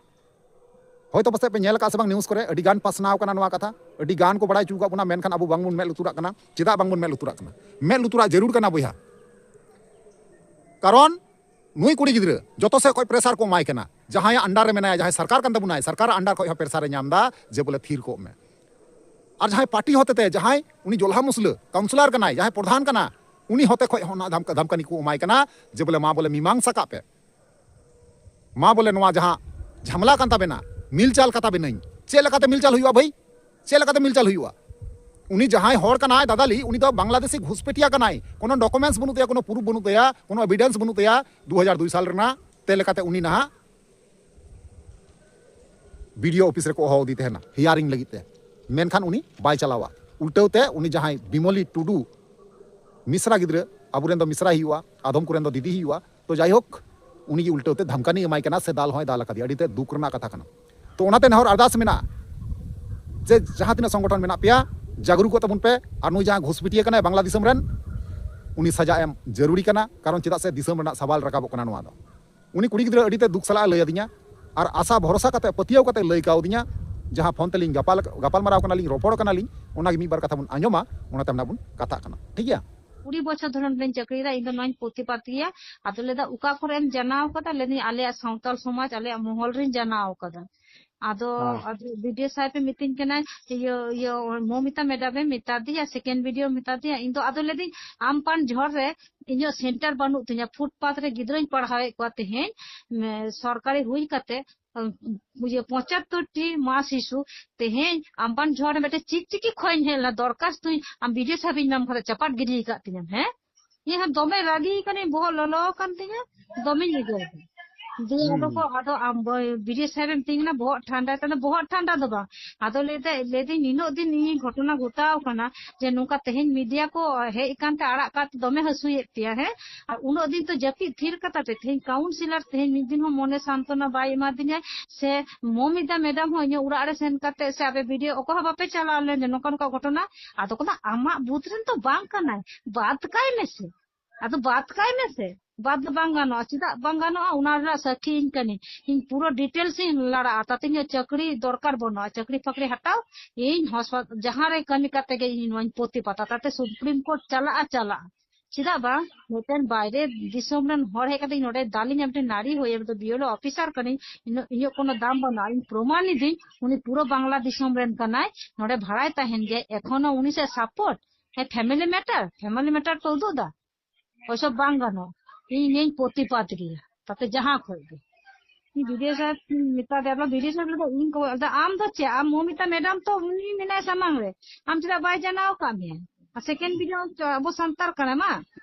ᱦᱚᱭᱛᱳ ᱯᱟᱥᱮᱡ ᱯᱮ ᱧᱮᱞ ᱟᱠᱟᱫ ᱥᱮ ᱵᱟᱝ, ᱱᱤᱭᱩᱡᱽ ᱠᱚᱨᱮ ᱟᱹᱰᱤ ᱜᱟᱱ ᱯᱟᱥᱱᱟᱣ ᱠᱟᱱᱟ ᱱᱚᱣᱟ ᱠᱟᱛᱷᱟ, ᱟᱹᱰᱤ ᱜᱟᱱ ᱠᱚ ᱵᱟᱲᱟᱭ ᱦᱚᱪᱚ ᱟᱠᱟᱫ ᱵᱚᱱᱟ, ᱢᱮᱱᱠᱷᱟᱱ ᱟᱵᱚ ᱵᱟᱝᱵᱚᱱ ᱢᱮᱫ ᱞᱩᱛᱩᱨᱟᱜ ᱠᱟᱱᱟ᱾ ᱪᱮᱫᱟᱜ ᱵᱟᱝᱵᱚᱱ ᱢᱮᱫ ᱞᱩᱛᱩᱨᱟᱜ ᱠᱟᱱᱟ? ᱢᱮᱫ ᱞᱩᱛᱩᱨᱟᱜ ᱡᱟᱹᱨᱩᱲ ᱠᱟᱱᱟ ᱵᱚᱭᱦᱟ, ᱠᱟᱨᱚᱱ ᱱᱩᱭ ᱠᱩᱲᱤ ᱜᱤᱫᱽᱨᱟᱹ ᱡᱚᱛᱚ ᱥᱮᱫ ᱠᱷᱚᱱ ᱯᱨᱮᱥᱟᱨ ᱠᱚ ᱮᱢᱟᱭ ᱠᱟᱱᱟ᱾ ᱡᱟᱦᱟᱸᱭᱟᱜ ᱟᱱᱰᱟᱨ ᱨᱮ ᱢᱮᱱᱟᱭᱟ, ᱡᱟᱦᱟᱸᱭ ᱥᱚᱨᱠᱟᱨ ᱠᱟᱱ ᱛᱟᱵᱚᱱᱟᱭ, ᱥᱚᱨᱠᱟᱨ ᱟᱱᱰᱟᱨ ᱠᱷᱚᱱ ᱦᱚᱸ ᱯᱨᱮᱥᱟᱨ ᱮ ᱧᱟᱢ ᱮᱫᱟ ᱡᱮ ᱵᱚᱞᱮ ᱛᱷᱤᱨ ᱠᱚᱜ ᱢᱮ᱾ ᱟᱨ ᱡᱟᱦᱟᱸᱭ ᱯᱟᱨᱴᱤ ᱦᱚᱛᱮᱛᱮ, ᱡᱟᱦᱟᱸᱭ ᱩᱱᱤ ᱡᱚᱞᱦᱟ ᱢᱩᱥᱞᱟᱹ ᱠᱟᱣᱩᱱᱥᱤᱞᱟᱨ ᱠᱟᱱᱟᱭ, ᱡᱟᱦᱟᱸᱭ ᱯᱨᱚᱫᱷᱟᱱ ᱠᱟᱱᱟ, ᱩᱱᱤ ᱦᱚᱛᱮ ᱠᱷᱚᱱ ᱦᱚᱸ ᱚᱱᱟ ᱫᱷᱟᱢᱠᱟ-, ᱫᱷᱟᱢᱠᱟᱱᱤ ᱠᱚ ᱮᱢᱟᱭ ᱠᱟᱱᱟ ᱡᱮ ᱵᱚᱞᱮ ᱢᱟ ᱵᱚᱞᱮ ᱢᱤᱢᱟᱝᱥᱟ ᱠᱟᱜ ᱯᱮ, ᱢᱟ ᱵᱚᱞᱮ ᱱᱚᱣᱟ ᱡᱟᱦᱟᱸ ᱡᱷᱟᱢᱞᱟ ᱠᱟᱱ ᱛᱟᱵᱮᱱᱟ, ᱢᱤᱞᱪᱟᱞ ᱠᱟᱛᱟ ᱵᱮᱱᱟᱹᱧ᱾ ᱪᱮᱫ ᱞᱮᱠᱟᱛᱮ ᱢᱤᱞᱪᱟᱞ ᱦᱩᱭᱩᱜᱼᱟ ᱵᱷᱟᱹᱭ? ᱪᱮᱫ ᱞᱮᱠᱟᱛᱮ ᱢᱤᱞᱪᱟᱞ ᱦᱩᱭᱩᱜᱼᱟ? ᱩᱱᱤ ᱡᱟᱦᱟᱸᱭ ᱦᱚᱲ ᱠᱟᱱᱟᱭ ᱫᱟᱫᱟᱞᱤ, ᱩᱱᱤ ᱫᱚ ᱵᱟᱝᱞᱟᱫᱮᱥᱤ ᱜᱷᱩᱥᱯᱮᱴᱤᱭᱟ ᱠᱟᱱᱟᱭ᱾ ᱠᱳᱱᱳ ᱰᱚᱠᱩᱢᱮᱱᱴᱥ ᱵᱟᱹᱱᱩᱜ ᱛᱟᱭᱟ, ᱠᱳᱱᱳ ᱯᱨᱩᱯᱷ ᱵᱟᱹᱱᱩᱜ ᱛᱟᱭᱟ, ᱠᱳᱱᱳ ᱮᱵᱷᱤᱰᱮᱱᱥ ᱵᱟᱹᱱᱩᱜ ᱛᱟᱭᱟ᱾ ᱫᱩ ᱦᱟᱡᱟᱨ ᱫᱩᱭ ᱥᱟᱞ ᱨᱮᱱᱟᱜ ᱛᱮ ᱞᱮᱠᱟᱛᱮ ᱩᱱᱤ ᱱᱟᱦᱟᱜ ᱵᱤᱰᱤᱳ ᱚᱯᱷᱤᱥ ᱨᱮᱠᱚ ᱦᱚᱦᱚ ᱟᱫᱮ ᱛᱟᱦᱮᱱᱟ ᱦᱤᱭᱟᱨᱤᱝ ᱞᱟᱹᱜᱤᱫ ᱛᱮ, ᱢᱮᱱᱠᱷᱟᱱ ᱩᱱᱤ ᱵᱟᱭ ᱪᱟᱞᱟᱣᱟ᱾ ᱩᱞᱴᱟᱹᱣ ᱛᱮ ᱩᱱᱤ ᱡᱟᱦᱟᱸᱭ ᱵᱤᱢᱚᱞᱤ ᱴᱩᱰᱩ ᱢᱤᱥᱨᱟ ᱜᱤᱫᱽᱨᱟᱹ, ᱟᱵᱚᱨᱮᱱ ᱫᱚ ᱢᱤᱥᱨᱟ ᱦᱩᱭᱩᱜᱼᱟ, ᱟᱫᱚᱢ ᱠᱚᱨᱮᱱ ᱫᱚ ᱫᱤᱫᱤ ᱦᱩᱭᱩᱜᱼᱟ, ᱛᱚ ᱡᱟᱭᱦᱳᱠ, ᱩᱱᱤ ᱜᱮ ᱩᱞᱴᱟᱹᱣ ᱛᱮ ᱫᱷᱟᱢᱠᱟᱱᱤ ᱮᱢᱟᱭ ᱠᱟᱱᱟ, ᱥᱮ ᱫᱟᱞ ᱦᱚᱸᱭ ᱫᱟᱞ ᱟᱠᱟᱫᱮᱭᱟ᱾ ᱟᱹᱰᱤ ᱛᱮ ᱫᱩᱠ ᱨᱮᱱᱟᱜ ᱠᱟᱛᱷᱟ ᱠᱟᱱᱟ᱾ ᱛᱚ ᱚᱱᱟᱛᱮ ᱱᱮᱦᱚᱨ ᱟᱨᱫᱟᱥ ᱢᱮᱱᱟᱜᱼᱟ ᱡᱮ ᱡᱟᱦᱟᱸ ᱛᱤᱱᱟᱹᱜ ᱥᱚᱝᱜᱚᱴᱷᱚᱱ ᱢᱮᱱᱟᱜ ᱯᱮᱭᱟ, ᱡᱟᱜᱽᱨᱩᱠᱚᱜ ᱛᱟᱵᱚᱱ ᱯᱮ᱾ ᱟᱨ ᱱᱩᱭ ᱡᱟᱦᱟᱸ ᱜᱷᱩᱥᱯᱤᱴᱤᱭᱟᱹ ᱠᱟᱱᱟᱭ ᱵᱟᱝᱞᱟ ᱫᱤᱥᱚᱢ ᱨᱮᱱ, ᱩᱱᱤ ᱥᱟᱡᱟ ᱮᱢ ᱡᱟᱹᱨᱩᱲᱤ ᱠᱟᱱᱟ, ᱠᱟᱨᱚᱱ ᱪᱮᱫᱟᱜ ᱥᱮ ᱫᱤᱥᱚᱢ ᱨᱮᱱᱟᱜ ᱥᱟᱵᱟᱞ ᱨᱟᱠᱟᱵᱚᱜ ᱠᱟᱱᱟ ᱱᱚᱣᱟ ᱫᱚ᱾ ᱩᱱᱤ ᱠᱩᱲᱤ ᱜᱤᱫᱽᱨᱟᱹ ᱟᱹᱰᱤ ᱛᱮ ᱫᱩᱠ ᱥᱟᱞᱟᱜ ᱮ ᱞᱟᱹᱭ ᱟᱹᱫᱤᱧᱟ, ᱟᱨ ᱟᱥᱟ ᱵᱷᱚᱨᱥᱟ ᱠᱟᱛᱮ, ᱯᱟᱹᱛᱭᱟᱹᱣ ᱠᱟᱛᱮ ᱞᱟᱹᱭ ᱠᱟᱣᱫᱤᱧᱟ, ᱡᱟᱦᱟᱸ ᱯᱷᱳᱱ ᱛᱮᱞᱤᱧ ᱜᱟᱯᱟᱞ, ᱜᱟᱯᱟᱞᱢᱟᱨᱟᱣ ᱠᱟᱱᱟᱞᱤᱧ, ᱨᱚᱯᱚᱲ ᱠᱟᱱᱟᱞᱤᱧ, ᱚᱱᱟᱜᱮ ᱢᱤᱫ ᱵᱟᱨ ᱠᱟᱛᱷᱟ ᱵᱚᱱ ᱟᱸᱡᱚᱢᱟ, ᱚᱱᱟ ᱛᱟᱭᱚᱢ ᱱᱟᱜ ᱵᱚᱱ ᱠᱟᱛᱷᱟᱜ ᱠᱟᱱᱟ, ᱴᱷᱤᱠ ᱜᱮᱭᱟ? ᱠᱩᱲᱤ ᱵᱚᱪᱷᱚᱨ ᱫᱷᱚᱨᱮ ᱱᱚᱰᱮᱧ ᱪᱟᱹᱠᱨᱤᱭᱮᱫᱟ, ᱤᱧ ᱫᱚ ᱱᱚᱣᱟᱧ ᱯᱨᱚᱛᱤᱵᱟᱫ ᱜᱮᱭᱟ᱾ ᱟᱫᱚ ᱞᱟᱹᱭᱫᱟ, "ᱚᱠᱟ ᱠᱚᱨᱮᱢ ᱡᱟᱱᱟᱣ ᱠᱟᱫᱟ?" ᱞᱟᱹᱭᱫᱟᱹᱧ, "ᱟᱞᱮᱭᱟᱜ ᱥᱟᱶᱛᱟᱞ ᱥᱚᱢᱟᱡᱽ, ᱟᱞᱮᱭᱟᱜ ᱢᱚᱦᱚᱞ ᱨᱤᱧ ᱡᱟᱱᱟᱣ ᱠᱟᱫᱟ᱾" ᱟᱫᱚ, ᱦᱮᱸ᱾ ᱟᱫᱚ ᱵᱤᱰᱤᱳ ᱥᱟᱦᱮᱵ ᱮ ᱢᱤᱛᱟᱹᱧ ᱠᱟᱱᱟᱭ, ᱤᱭᱟᱹ, ᱤᱭᱟᱹ, ᱢᱚᱢᱤᱛᱟ ᱢᱮᱰᱟᱢ ᱮ ᱢᱮᱛᱟ ᱫᱤᱧᱟ, ᱥᱮᱠᱮᱱᱰ ᱵᱤᱰᱤᱳ ᱢᱮᱛᱟ ᱫᱤᱧᱟ᱾ ᱤᱧ ᱫᱚ ᱟᱫᱚ ᱞᱟᱹᱭᱫᱟᱹᱧ, "ᱟᱢ ᱯᱟᱱ ᱡᱷᱚᱨ ᱨᱮ ᱤᱧᱟᱹᱜ ᱥᱮᱱᱴᱟᱨ ᱵᱟᱹᱱᱩᱜ ᱛᱤᱧᱟ, ᱯᱷᱩᱴᱯᱟᱛ ᱨᱮ ᱜᱤᱫᱽᱨᱟᱹᱧ ᱯᱟᱲᱦᱟᱣᱮᱫ ᱠᱚᱣᱟ ᱛᱮᱦᱮᱧ, ᱢᱮ-, ᱥᱚᱨᱠᱟᱨᱤ ᱦᱩᱭ ᱠᱟᱛᱮ, ᱤᱭᱟᱹ, ᱯᱚᱸᱪᱟᱛᱛᱳᱨ ᱴᱤ ᱢᱟ ᱥᱤᱥᱩ, ᱛᱮᱦᱮᱧ ᱟᱢᱵᱟᱱ ᱡᱷᱚᱲ ᱨᱮ ᱢᱤᱫᱴᱮᱱ ᱪᱤᱠᱪᱤᱠᱤ ᱠᱷᱚᱭᱤᱧ ᱦᱮᱡ ᱞᱮᱱᱟ, ᱫᱚᱨᱠᱷᱟᱥᱛᱩᱧ ᱟᱢ ᱵᱤᱰᱤᱳ ᱥᱟᱦᱮᱵ ᱤᱧ ᱢᱮᱱ ᱠᱟᱛᱮ ᱪᱟᱯᱟᱫ ᱜᱤᱰᱤ ᱟᱠᱟᱫ ᱛᱤᱧᱟᱹᱢ, ᱦᱮᱸ?" ᱤᱧ ᱦᱚᱸ ᱫᱚᱢᱮ ᱨᱟᱹᱜᱤ ᱠᱟᱹᱱᱟᱹᱧ, ᱵᱚᱦᱚᱜ ᱞᱚᱞᱚ ᱟᱠᱟᱱ ᱛᱤᱧᱟᱹ, ᱫᱚᱢᱮᱧ ᱨᱟᱹᱜᱤ ᱠᱟᱱᱟ᱾ ᱫᱤᱭᱮ ᱟᱫᱚ ᱠᱚ, ᱟᱫᱚ ᱟᱢ ᱵᱤᱰᱤᱳ ᱥᱟᱦᱮᱵ ᱮᱢ ᱢᱤᱛᱟᱹᱧ ᱠᱟᱱᱟ ᱵᱚᱦᱚᱜ ᱴᱷᱟᱱᱰᱟ ᱠᱟᱱᱟ, ᱵᱚᱦᱚᱜ ᱴᱷᱟᱱᱰᱟ ᱫᱚ ᱵᱟᱝ᱾ ᱟᱫᱚ ᱞᱟᱹᱭᱫᱟ, ᱞᱟᱹᱭᱫᱟᱹᱧ, ᱱᱤᱱᱟᱹᱜ ᱫᱤᱱ ᱤᱧ ᱜᱷᱚᱴᱚᱱᱟ ᱜᱷᱚᱴᱟᱣ ᱠᱟᱱᱟ ᱡᱮ ᱱᱚᱝᱠᱟ ᱛᱮᱦᱮᱧ ᱢᱤᱰᱤᱭᱟ ᱠᱚ ᱦᱮᱡ ᱟᱠᱟᱱ ᱛᱮ ᱟᱲᱟᱜ ᱠᱟᱛᱮ ᱫᱚᱢᱮ ᱦᱟᱹᱥᱩᱭᱮᱫ ᱯᱮᱭᱟ, ᱦᱮᱸ? ᱟᱨ ᱩᱱᱟᱹᱜ ᱫᱤᱱ ᱛᱚ ᱡᱟᱹᱯᱤᱫ ᱛᱷᱤᱨ ᱠᱟᱛᱟ ᱯᱮ, ᱛᱮᱦᱮᱧ ᱠᱟᱣᱩᱱᱥᱤᱞᱟᱨ ᱛᱮᱦᱮᱧ ᱢᱤᱫ ᱫᱤᱱ ᱦᱚᱸ ᱢᱚᱱᱮ ᱥᱟᱱᱛᱚᱱᱟ ᱵᱟᱭ ᱮᱢᱟ ᱫᱤᱧᱟ, ᱥᱮ ᱢᱚᱢᱤᱛᱟ ᱢᱮᱰᱟᱢ ᱦᱚᱸ ᱤᱧᱟᱹᱜ ᱚᱲᱟᱜ ᱨᱮ ᱥᱮᱱ ᱠᱟᱛᱮ ᱥᱮ ᱟᱯᱮ ᱵᱤᱰᱤᱳ ᱚᱠᱚᱭ ᱦᱚᱸ ᱵᱟᱯᱮ ᱪᱟᱞᱟᱣ ᱞᱮᱱ ᱡᱮ ᱱᱚᱝᱠᱟ ᱱᱚᱝᱠᱟ ᱜᱷᱚᱴᱚᱱᱟ᱾ ᱟᱫᱚ ᱠᱚ ᱢᱮᱱᱫᱟ, "ᱟᱢᱟᱜ ᱵᱩᱛᱷ ᱨᱮᱱ ᱛᱚ ᱵᱟᱝ ᱠᱟᱱᱟᱭ, ᱵᱟᱫ ᱠᱟᱭ ᱢᱮᱥᱮ, ᱟᱫᱚ ᱵᱟᱫ ᱠᱟᱭ ᱢᱮᱥᱮ, ᱵᱟᱫ ᱫᱚ ᱵᱟᱝ ᱜᱟᱱᱚᱜᱼᱟ, ᱪᱮᱫᱟᱜ ᱵᱟᱝ ᱜᱟᱱᱚᱜᱼᱟ? ᱚᱱᱟ ᱨᱮᱱᱟᱜ ᱥᱟᱹᱠᱷᱤ ᱤᱧ ᱠᱟᱹᱱᱟᱹᱧ, ᱤᱧ ᱯᱩᱨᱟᱹ ᱰᱤᱴᱮᱞᱥ ᱤᱧ ᱞᱟᱲᱟᱜᱼᱟ, ᱛᱟᱛᱮ ᱤᱧᱟᱹᱜ ᱪᱟᱹᱠᱨᱤ ᱫᱚᱨᱠᱟᱨ ᱵᱟᱹᱱᱩᱜᱼᱟ, ᱪᱟᱹᱠᱨᱤ ᱯᱷᱟᱹᱠᱨᱤ ᱦᱟᱛᱟᱣ, ᱤᱧ ᱦᱚᱥᱯᱟᱛᱟᱞ ᱡᱟᱦᱟᱸ ᱨᱮ ᱠᱟᱹᱢᱤ ᱠᱟᱛᱮ ᱜᱮ ᱤᱧ ᱱᱚᱣᱟᱧ ᱯᱨᱚᱛᱤᱵᱟᱫᱟ, ᱛᱟᱛᱮ ᱥᱩᱯᱨᱤᱢ ᱠᱳᱨᱴ ᱪᱟᱞᱟᱜᱼᱟ, ᱪᱟᱞᱟᱜᱼᱟ, ᱪᱮᱫᱟᱜ ᱵᱟᱝ?" ᱢᱤᱫᱴᱮᱱ ᱵᱟᱭᱨᱮ ᱫᱤᱥᱚᱢ ᱨᱮᱱ ᱦᱚᱲ ᱦᱮᱡ ᱠᱟᱛᱮ ᱤᱧ ᱱᱚᱰᱮ ᱫᱟᱞᱤᱧᱟ, ᱢᱤᱫᱴᱮᱱ ᱱᱟᱨᱤ ᱦᱩᱭ, ᱟᱢ ᱫᱚ ᱵᱤᱭᱮᱞᱳ ᱚᱯᱷᱤᱥᱟᱨ ᱠᱟᱹᱱᱟᱹᱧ, ᱤᱧᱟᱹᱜ, ᱤᱧᱟᱹᱜ ᱠᱳᱱᱳ ᱫᱟᱢ ᱵᱟᱹᱱᱩᱜᱼᱟ, ᱤᱧ ᱯᱨᱚᱢᱟᱱ ᱤᱫᱟᱹᱧ, ᱩᱱᱤ ᱯᱩᱨᱟᱹ ᱵᱟᱝᱞᱟ ᱫᱤᱥᱚᱢ ᱨᱮᱱ ᱠᱟᱱᱟᱭ, ᱱᱚᱰᱮ ᱵᱷᱟᱲᱟᱭ ᱛᱟᱦᱮᱱ ᱜᱮᱭᱟ, ᱮᱠᱷᱚᱱᱳ ᱩᱱᱤ ᱥᱮ ᱥᱟᱯᱳᱨᱴ, ᱦᱮᱸ, ᱯᱷᱮᱢᱤᱞᱤ ᱢᱮᱴᱟᱨ, ᱯᱷᱮᱢᱤᱞᱤ ᱢᱮᱴᱟᱨ ᱯᱮ ᱩᱫᱩᱜ ᱮᱫᱟ, ᱳᱭᱥᱚᱵ ᱵᱟᱝ ᱜᱟᱱᱚᱜᱼᱟ, ᱤᱧ ᱱᱤᱭᱟᱹᱧ ᱯᱨᱚᱛᱤᱵᱟᱫ ᱜᱮᱭᱟ, ᱛᱟᱛᱮ ᱡᱟᱦᱟᱸ ᱠᱷᱚᱡ ᱜᱮ᱾ ᱤᱧ ᱵᱤᱰᱤᱳ ᱥᱟᱦᱮᱵ ᱢᱮᱛᱟ ᱫᱮᱭᱟ, ᱵᱤᱰᱤᱳ ᱥᱟᱦᱮᱵ ᱞᱟᱹᱭᱫᱟ, ᱤᱧ ᱠᱚ, ᱟᱫᱚ ᱟᱢ ᱫᱚ ᱪᱮᱫ, ᱟᱢ ᱢᱚᱢᱤᱛᱟ ᱢᱮᱰᱟᱢ ᱛᱚ ᱩᱱᱤ ᱢᱮᱱᱟᱭ ᱥᱟᱢᱟᱝ ᱨᱮ, ᱟᱢ ᱪᱮᱫᱟᱜ ᱵᱟᱭ ᱡᱟᱱᱟᱣ ᱟᱠᱟᱫ ᱢᱮᱭᱟ? ᱟᱨ ᱥᱮᱠᱮᱱᱰ ᱵᱤᱰᱤᱳ ᱟᱵᱚ ᱥᱟᱱᱛᱟᱲ ᱠᱟᱱᱟ ᱢᱟ,